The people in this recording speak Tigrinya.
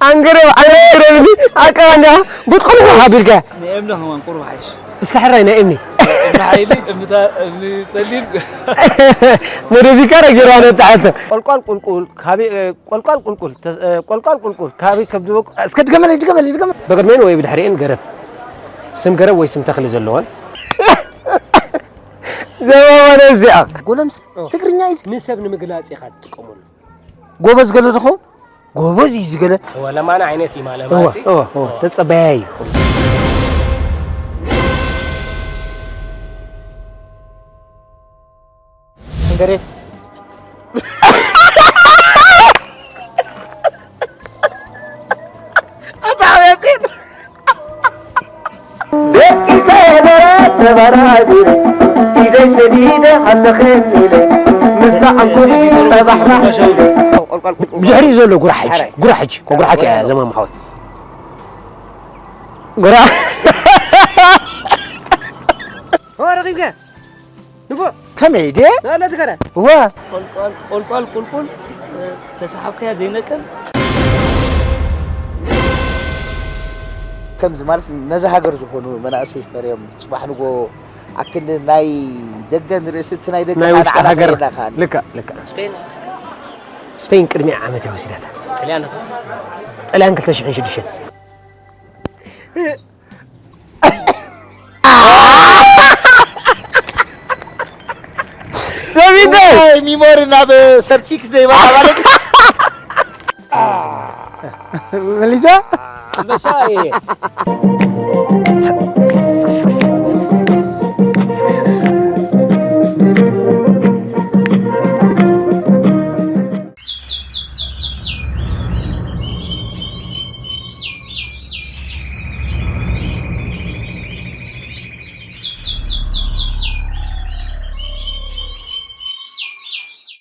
ኣንገረብ፣ ዓይነ ኣንገረብኒ፣ ኣቃንዳ፣ ብጥቕልቑ ሃቢልካ። ናይ እምኒ ከማን ቁሩብ ሓይሽ። እስከ ሕራይ ናይ እምኒ። እምኒ ሓይሊ፣ እምኒ ታ-፣ እምኒ ጸሊም። መደቢካ ረጊራ ነታ ሕቶ። ቆልቋል ቁልቁል፣ ካበይ፣ እ፣ ቆልቋል ቁልቁል፣ ተ-፣ እ፣ ቆልቋል ቁልቁል፣ ካበይ ከም ዝበቁ-፣ እስከ ድገመለይ፣ ድገመለይ፣ ድገመለይ። ብቕድሜን ወይ ብድሕሪኤን ገረብ። ስም ገረብ ወይ ስም ተኽሊ ዘለወን። ዘባባ ነብዚኣ። ጎለምሰ፣ ኦ። ትግርኛ እዩ። ንሰብ ንምግላጽ ኢኻ ትጥቀመሉ። ጎበዝ ገለ ድኾን? ጎበዝ እዩ ዝገለ። እወ፣ ለማና ዓይነት እዩ ማለት እወ፣ ማለት እዩ። እወ፣ እወ፣ ተጸበያይ እዩ። እንገሬ። ኣታ ቤት ደቂ ሰበራ ተበራቢረ፣ ኢደይ ሰዲደ ኣለኽን ኢለ፣ ምስ ሰዓምኩኒ ጠባሕባሕ ኢለ። ቆልቋል ቁልቁል። ብድሕሪኡ ዘሎ ጉራሕጂ፣ ሕራይ። ጉራሕጂ፣ ጉራሓት እያ ሕራይ። ዘማም ሓወይ። ጉራ-፣ ኦ፣ ረኺብከ? ንፉዕ። ከመይ ድየ? ናለ ትከረ። እወ። ቆልቋል፣ ቆልቋል ቁልቁል፣ እ፣ ተሰሓብካያ ዘይነቅል። ከምዚ ማለት ነዚ ሃገር ዝኾኑ መናእሰይ ፈርዮም ጽባሕ ንጎ ኣክል ናይ ደገ ንርእሲ እቲ ናይ ደገ ናይ ውሽጢ ካን ዓላማ ሃገር። የላ ካን። ልክዕ፣ ልክዕ። ስፔን። ስፔን ቅድሚ ዓመት እያ ወሲዳታ። ጥልያን። ጥልያን ክልተ ሽሕን ሽዱሽተን። ደሚተ! ዋይ፣ ሚሞሪ ናብ ሰርቲክስ ዘይበላ ማለት እዩ። መሊሳ? ኣንበሳ እየ።